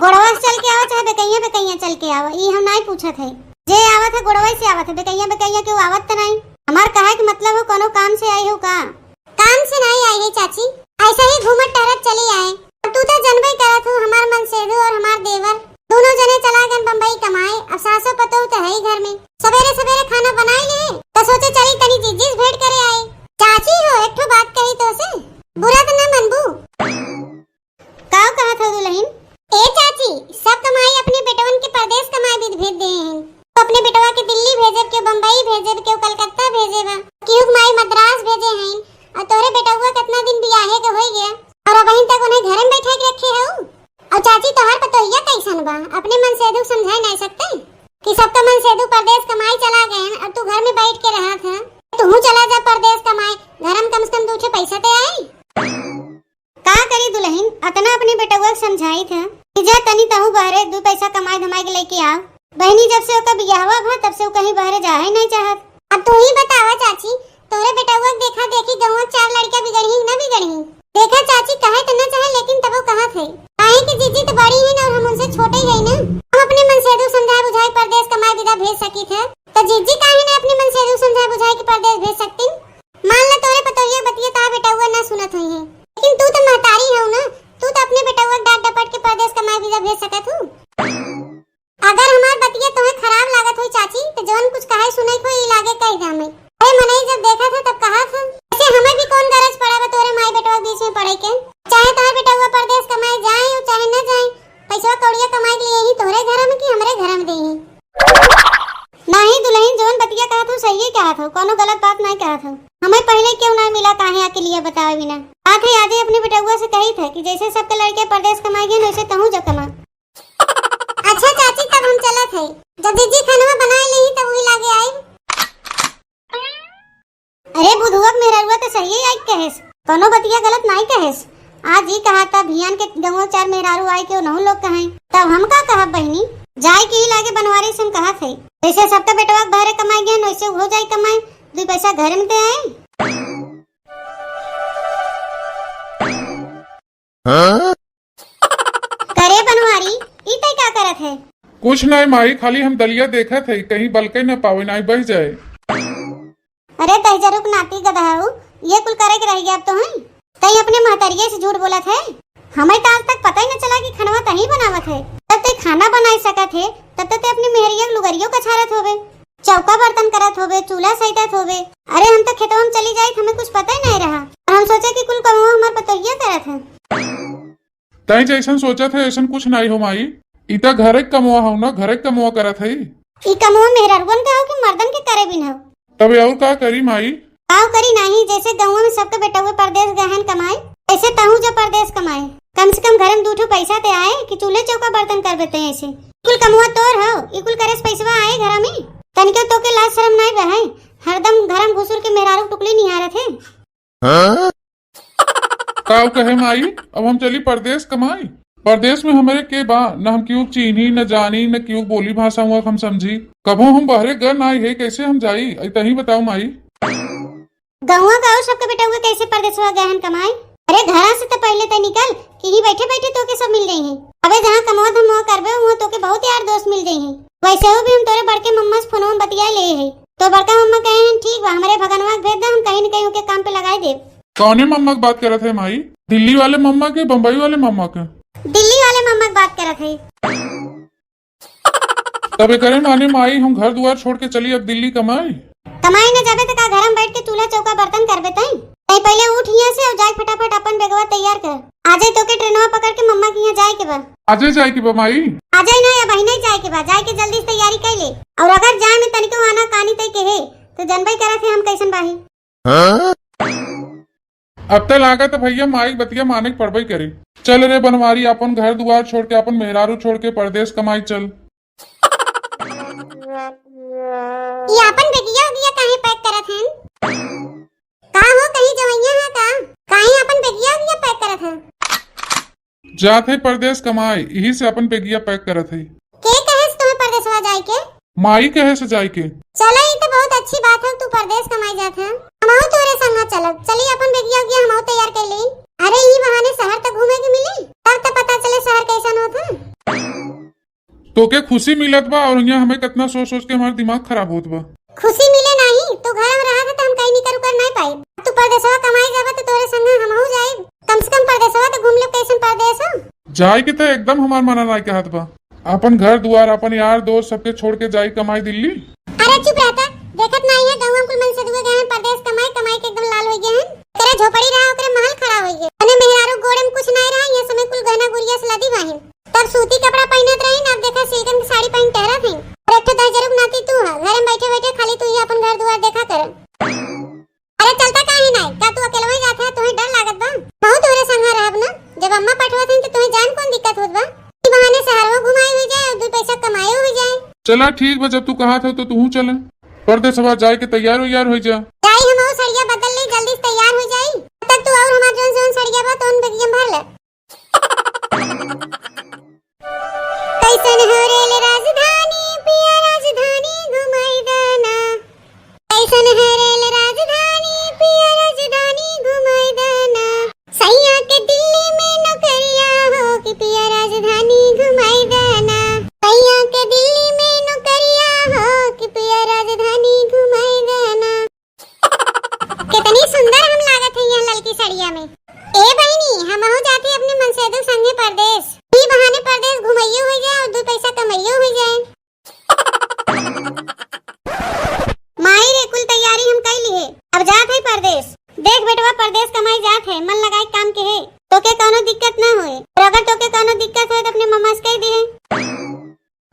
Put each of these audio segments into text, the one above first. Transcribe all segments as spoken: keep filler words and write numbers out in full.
गोड़वा से चल के आवा, चाहे बेकैया बेकैया चल के आवा, ई हम नाई पूछत है। जे आवत है, गोड़वा से आवत है, बेकैया बेकैया केहू आवत त नाई। हमार कहे के मतलब हो, कोनो काम से आई हो का? काम से नाई आई है चाची, ऐसे ही घूमत टहरत चली आए। अब तू तो जनबे करत हो, हमार मनसेधु और हमार देवर दोनों जने चला गए बम्बई कमाए। अब सासो पतोह तो है ही घर में, सवेरे सवेरे खाना बनाई ले, तो सोचे चली तनी जीजी से भेंट करे आए। चाची हो, एक ठो बात कही तो से, बुरा तो न मनबू? का कहत हो दुलहिन? ए चाची, सब कमाई अपने बेटवन के परदेस कमाए भी भेज दे हैं। तो अपने बेटवा के दिल्ली भेजे, केहू बम्बई भेजे, केहू कलकत्ता भेजे बा, केहू के माई मद्रास भेजे हैं, और तोहरे बेटवा कितना दिन बियाहे के होई गया, और अबहिन तक उन्हें घर में बैठा के रखे हो। और चाची, तोहार पतोहिया कैसन बा? अपने मनसेधु समझाए नहीं सकते कि सबका मनसेधु परदेस कमाई चला गए हैं और तू घर में बैठ के रहा था? तू चला जा परदेस कमाए, घर में कम से कम दू ठे पैसा ते आई। का करी दुलहिन, अतना अपने बेटउआ के समझाइत है कि जा तनी तहू बहरे दू पैसा कमाए धमाए के लेके आव। बहिनी, जब से ओकर बियाहवा भा, तब से उ कहीं बहरे जाए नहीं चाहत। अब तू ही बतावा चाची, तोरे बेटउआ के देखा देखी गौवा के चार लड़का बिगड़ही न बिगड़ही? देखा चाची, कहे त न चाहे, लेकिन तबो कहत है, काहे कि जीजी त बड़ी है ना, और हम उनसे छोटे ही है ना। हम अपने मनसेधु समझा बुझाए परदेस कमाए विदा भेज सकी थे, तो जीजी काहे न अपने मनसेधु समझा बुझाए के परदेस भेज सकती? मान ला तोरे पतोहिया बतिया ता बेटउआ ना सुनत होई है, लेकिन तू तो महतारी हऊ ना, तू तो अपने बेटउआ के डांट डपट के परदेस कमाए विदा भेज सकत हू। अगर हमार बतिया तोहे खराब लागत होई चाची, तो जवन कुछ कहे सुने को ई लागे कह दे हमें। अरे मनई जब देखा था तब कहा था, ऐसे हमें भी कौन गरज पड़ा बा तोरे माई बेटवा के बीच में पड़े के? चाहे तोहर बेटउआ परदेस कमाए जाए और चाहे न जाए, पैसवा कौड़िया कमाए के लिए ही तोहरे घर में कि हमरे घर में देही। नाही दुलहिन, जवन बतिया कहत हो, सही कहत हो, कोनो गलत बात नाही कहत हो। हमें पहिले क्यों ना मिला, काहे अकेलिया बतावे बिना? बात है, आजे अपने बेटउआ से कही थे कि जैसे सबके लड़के परदेस कमाए गए, वैसे तहूँ जा कमा। अच्छा चाची, तब हम चलत है, जब जीजी खानवा बनाए लेही, तब वही लागे आई। अरे बुधुआ के मेहरारुआ तो सही आई कहेस, कोनो बतिया गलत नाई कहेस। आज ई कहा था भियान के गौवा चार मेहरारू आए के ओनहु लोग कहें, तब हम का कहब बहिनी? जाए के ही लागे बनवारी से हम कहत है, जैसे सबका बेटवा के बहरे कमाए गए, वैसे हो जाए कमाए, दू पैसा घर में दे आए। हाँ? करे बनवारी, ई तै का करत है? कुछ नाई माई, खाली हम दलिया देखत है, कहीं बलके न पावे, नाई बह जाए। अरे तैजरुक नाती गदहाऊ, ये कुल करे के रह गया अब तो है। तै अपने महतरिये से झूठ बोलत है। हमें तो आज तक पता ही न चला कि खनवा तही बनावत है। जब तै खाना बनाई सकत है, तब तो तै अपनी मेहरिया के लुगरियो कछारत होबे। चौका बर्तन करत होबे, चूल्हा सैतत होबे। अरे हम तो खेतवा में चली जाइत, हमें कुछ पता ही नहीं रहा। और हम सोचे कि कुल कमवा हमार पतोहिया करत है। तैं जैसन सोचत है, ऐसन कुछ नहीं हो माई। ई त घरे के कमवा हो ना, घरे के कमवा करत है। ई कमवा मेहररुअन का हो कि मर्दन के करे बिन हो? तबे और का करी माई? काव करी नाही, जैसे गौवा में सबके बेटउए परदेस गए हन कमाए, ऐसे तहूँ जा परदेस कमाए। कम से कम घर में दू ठो पैसा ते आए कि चूल्हे चौका बर्तन कर बेते ऐसे। कुल कमवा तोर हो, ई कुल करे से पैसवा आए घरा में? तनिको तोके लाज शरम नाई बहे, हरदम घर में घुसुर के मेहरारू टुकली निहारत है। हाँ? काव कहे माई, अब हम चली परदेस कमाई? परदेस में हमरे के बा, न हम क्यों चीन्ही, न जानी, न क्यों बोली भाषा हुआ हम समझी। कभो हम बहरे गए नाई है, कैसे हम जाई? ऐ तही बताओ माई। गौवा का और सबके बेटउए कैसे परदेसवा गए हन कमाए? अरे घरा से तो पहले तै निकल, कि ही बैठे बैठे तोके सब मिल जाई हैं। अबे जहाँ कमवा धमवा करबे, वहाँ तोके बहुत यार दोस्त मिल जाई हैं। वैसे भी हम तोरे बड़के मम्मा से फोनवा में बतिया ले है। तो बड़का मम्मा कहे हैं, ठीक बा, हमरे भगनवा के भेज दे, हम कहीं न कहीं ओके काम पे लगाए देब। कौने मम्मा के बात करत है माई? दिल्ली वाले मम्मा के, बम्बई वाले मम्मा के? दिल्ली वाले मम्मा के बात करत है। तब एकरे माने माई, हम घर दुआर छोड़ के चली अब दिल्ली कमाए? कमाए न जाबे त का घर में बैठ के चूल्हा चौका बर्तन करबे तई? तई पहले उठ हियां से और जाए फटाफट अपन बेगवा तैयार कर। आजे तोके ट्रेनवा पकड़ के मम्मा के यहाँ जाए के बा। आजे जाए के बा माई? आजे ना, अबहिने जाए के बा, जाए के जल्दी से तैयारी कर ले। और अगर जाए में तनिको आना कानी तई के है, तो जनबे करत है हम कैसन बाही। हाँ? अब त लागत है भैया माई के बतिया माने के पड़बे करे। चल रे बनवारी, अपन घर दुआर छोड़ के, अपन मेहरारू छोड़ के परदेस कमाई चल। ई अपन बेगिया उगिया काहे पैक करत हन? का हो, कहीं जवैया है का? काहे अपन बेगिया उगिया पैक करत हन? जात है परदेस कमाए, यही से अपन बेगिया पैक करत है। के कहे से तुम्हें परदेसवा जाए के? माई कहे से जाए के। चला, ई तो बहुत अच्छी बात है, तू परदेस कमाए जात है, हमहू तोरे संग चलब। चली अपन बेगिया उगिया हमहू तैयार कर ली। अरे ई बहाने शहर तक घूमे के मिली, तब तो पता चले शहर कैसन होत है। तोके खुशी मिलत बा और यहाँ हमें कितना सोच सोच के हमार दिमाग खराब होत बा। खुशी मिले नाही, तू घर में रहत है तो हम कहीं निकर उकर नहीं पाई। तू परदेसवा कमाई जाबा तो तोरे संगे हमहू जाई, कम से कम परदेसवा तो घूम ले, कैसन परदेस हो। जाए के तो एकदम हमार मना नहीं कहत बा, अपन घर दुआर, अपन यार दोस्त सबके छोड़ के जाई कमाई दिल्ली। अरे चुप रहता, देखत नहीं है गौवा में कुल मनसेधुआ गए हैं परदेस कमाई, कमाई के एकदम लाल हो गए हैं। तेरा झोपड़ी रहा ओकरे महल खड़ा हो गए, अने मेहरारू गोड़े में कुछ नहीं रहा, ये समय कुल गहना गुरिया से लदी बाहिन। तब सूती कपड़ा पहिनत रहिन, अब देखा सिल्कन के साड़ी पहिन टहरत हईं। और एक ठो दहजरूप नाती तू ह, घर में बैठे बैठे खाली तू ही अपन घर दुआर देखा कर। अरे चलता काहे नाई? का तू अकेलवा ही जात है? तुहे डर लागत बा? बहुत तोहरे संघा रहब ना। जब अम्मा पठवत हईं तो तुहे जान कौन दिक्कत होत बा? ई बहाने शहरवा घुमाई हो जाए और दो पैसा कमाई हो जाए। चला ठीक बा, जब तू कहत हो तो तू चले। परदेसवा जाए के तैयार हो यार हो जा। जाई हम सड़िया बदल ले, जल्दी से तैयार हो जाई। तब तक तू और हमार जौन जौन सड़िया बा तौन बेगिया में भर ले। कैसन है रेल राजधानी पिया राजधानी घुमाई देना। कैसन है रेल राजधानी पिया राजधानी घुमाई देना। सैया के दिल्ली में नौकरिया हो कि पिया राजधानी घुमाई देना। सैया के दिल्ली में नौकरिया हो कि पिया राजधानी घुमाई देना। कितनी सुंदर हम लागत है यहाँ ललकी सड़िया में। ए बहिनी, हमहू जाती अपने मनसेदू संगे परदेस। ई बहाने परदेस घुमाइयो हो जाए और दो पैसा कमाइयो हो जाए। माई रे, कुल तैयारी हम कई ली है, अब जात है परदेस। देख बेटवा, परदेस कमाई जात है, मन लगाए काम के है, तोके कौनो दिक्कत ना होए। और अगर तोके कौनो दिक्कत होए तो अपने मम्मा से कह दे।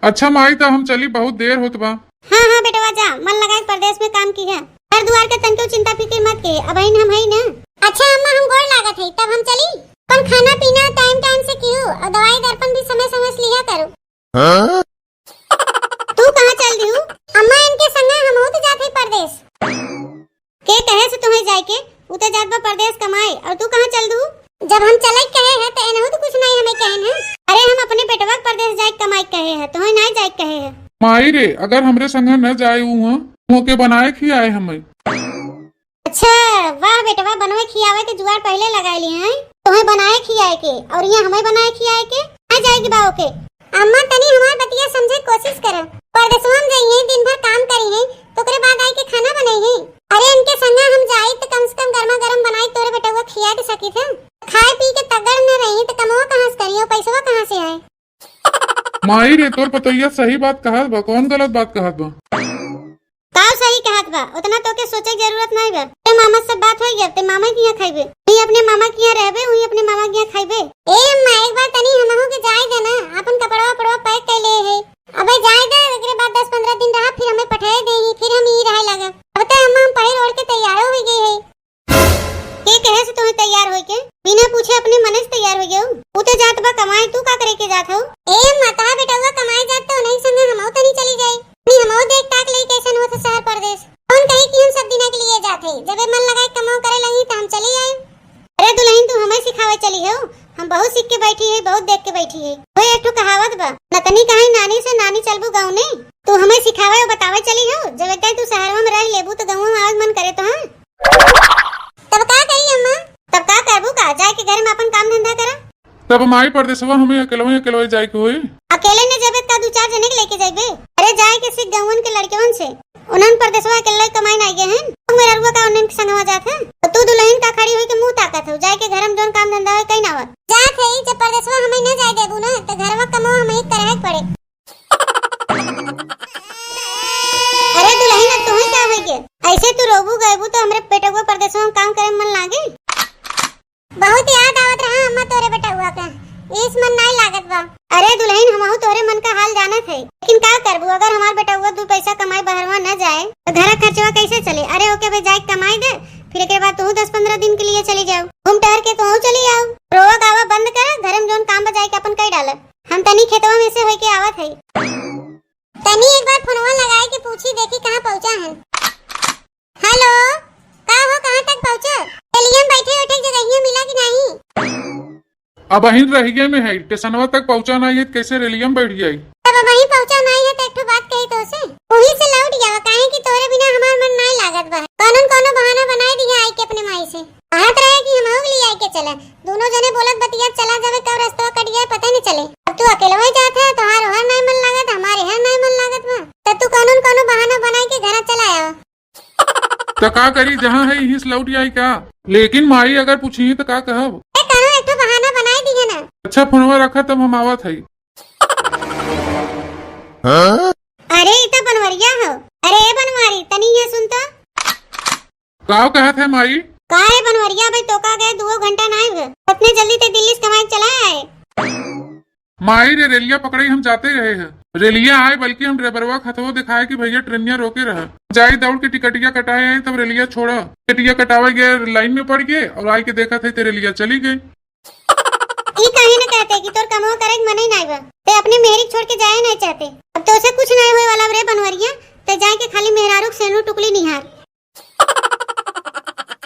अच्छा माई, तो हम चली, बहुत देर होत बा। हाँ, हाँ बेटवा, जा, मन लगाए परदेस में काम किहा। घर दुआर के तनको चिंता फिकिर मत के, अबहिन हम हई ना। अच्छा अम्मा, हम गोड़ लागत हई, तब हम चली। अपन खाना पीना टाइम टाइम से किहो और दवाई दर्पण भी समय समय से लिहा करो। हाँ? तू कहाँ चल दिहू? अम्मा, इनके संगे हमहू तो जात हई परदेस। के कहे से तुम्हें जाए के? उ तो जात बा परदेस कमाए, और तू कहाँ चल दू? जब हम चले कहे हैं, तो एनहू तो कुछ नहीं हमें कहे हैं। अरे, हम अपने बेटवा के परदेस जाए कमाए कहे हैं, तुम्हें नहीं जाए कहे हैं। माई रे, अगर हमरे संगे न जाए उ, वहाँ के बनाए खियाए हमें। अच्छा, वाह बेटवा, बनवे खियावे के जुगाड़ पहले लगाए लिए हैं। तुम्हें बनाए खियाए के, और यहाँ हमें बनाए खियाए के, आ जाएगी बाओ के। अम्मा, तनी हमार बतिया समझे कोशिश कर। परदेसवा में जाइए, दिन भर काम करी है, तो ओकरे बाद आई के खाना बनाई है। अरे, इनके संगे हम जाई तो कम से कम गर्मा गर्म बनाई तोरे बेटवा खिया दे सकी थे। खाए पी के तगड़ न रही तो कमवा कहाँ से करी और पैसवा कहाँ से आए? माई रे, तोर पतोहिया सही बात कहत बा, कौन गलत बात कहत बा? का सही कहत बा? उतना तोके सोचे के जरूरत नहीं बा। ते मामा से बात होई गया, ते मामा के यहाँ खाइबे। वही अपने मामा के यहाँ रहबे, वही अपने मामा के यहाँ खाइबे। ए अम्मा, एक बार तनी हमहू के जाए दे ना, अपन कपड़वा उपड़वा पैक कर ले है। अबे जाए दे, एकरे बाद दस पन्द्रह दिन रहा, फिर हमें पठाए दे ही, फिर हम यही रहे लगे। अब तो अम्मा हम पहिर ओढ़ के तैयार हो गई है। के कहे से तुम्हें तैयार होई के? बिना पूछे अपने मने से तैयार हो गयो। उ तो जात बा कमाए, तू का करे के जात हो? ए अम्मा, तहा बेटवा कमाए जात तो नहीं संगे हमहू तनी चली जाए। नहीं हमहू देख ताक ले कैसन होत है शहर परदेस। कौन कही कि हम सब दिना के लिए जात है? जब मन लगाए कमाओ करे लगी तो हम चली आए। अरे दुल्हन, तू हमें सिखावे चली हो? हम बहुत सीख के बैठी है, बहुत देख के बैठी है। वो एक ठो कहावत बा, नतनी कहे नानी से, नानी चलबू गाँव ने। तू हमें सिखावे और बतावे चली हो? जब इतना तू शहरवा में रह लेबू तो गाँव में आवे के मन करे तो, हाँ? तब का करी अम्मा? तब का करबू का? जाए के घर में अपन काम धंधा करा। तब माई परदेसवा हमें अकेलवे अकेलवे जाए के होई। अकेले न जेबे त का दू चार जने के लेके जाइबे? अरे जाए के सीख गौवन के लड़केवन से। उन्हन परदेसवा अकेले कमाई ना गए हैं। तू मेरा रुआ का उन्हन के संगवा जात है। तो तू दुल्हन का खड़ी होई के मुंह ताकत हो? जाए के घर में जौन काम धंधा है कहीं ना हो। जात है, जब परदेसवा हमें न जाए देबू ना, तो घरवा कमवा हमें करे के पड़े। अरे दुल्हन, अब तुम्हें क्या हो गया? ऐसे तू रोबू गएबू तो हमरे बेटवा परदेसवा में काम करे में मन लागे? बहुत याद आवत रहा अम्मा तोरे बेटवा का, इस मन नाई लागत बा। अरे दुल्हन, हमहू तोरे मन का हाल जानत है, लेकिन का करबू, अगर हमार बेटवा दू पैसा कमाई बहरवा न जाए तो घर खर्चवा कैसे चले? अरे ओके भाई, जाए कमाई दे, फिर एक बाद तू दस पन्द्रह दिन के लिए चली जाओ, घूम टहर के तू चली आओ। रोवा गावा बंद कर, घर में जौन काम बजाए के अपन कई डाल। हम तनी खेतवा में से होई के आवत है। तनी एक बार फोनवा लगाए के पूछी, देखी कहाँ पहुँचा है। हेलो, का हो, कहाँ तक पहुँचा? चलिए, हम बैठे उठे जगहिया मिला कि नहीं? अब अहिन रहिए में है, स्टेशनवा तक पहुँचा नहीं है, कैसे रेलिया में बैठ जाई? तब अब वहीं पहुँचा नहीं है, तो एक ठो बात कही तो से, वहीं से लौट जावा, काहे कि तोरे बिना हमार मन नहीं लागत बा। कौनो न कौनो बहाना बनाए दिया आई के अपने माई से। कहत रहे कि हम ले आई के चले, दोनों जने बोलत बतिया चला जावे, कब रस्तवा कट गया पता नहीं चले। अब तू अकेलवा ही जात है, तोहार ओहर नहीं मन लागत। तो का करी, जहाँ है यहीं से लौट आई का? लेकिन माई अगर पूछी तो का कहब? ए, कौनो एक ठो बहाना बनाई दिहे ना। अच्छा, फोनवा रखा, तब हम आवत हई। अरे, ई तो बनवरिया हो। अरे, ए बनवारी, तनी यहाँ सुन तो। का कहत है माई? का रे बनवरिया भाई, तोका गए दुओ घंटा नाई भे। उतने जल्दी ते दिल्ली से कमाई चला आए। माई रे, रेलिया पकड़े हम जाते रहे हैं। रेलिया आए, बल्कि हम ड्राइवरवा खतवो दिखाए कि भैया ट्रेनिया रोके रहा। जाई दौड़ के टिकटिया कटाए आए, तब रेलिया छोड़ा। टिकटिया कटावे गए, लाइन में पड़ गए और आए के देखत है ते रेलिया चली गई। ई काहे न कहते कि तोर कमवा करे के मनई नाई बा, ते अपने मेहरी छोड़ के जाए नाई चाहते। अब तो उसे कुछ नाई होए वाला रे बनवरिया, ते जाए के खाली मेहरारू के सेनू टुकली निहार।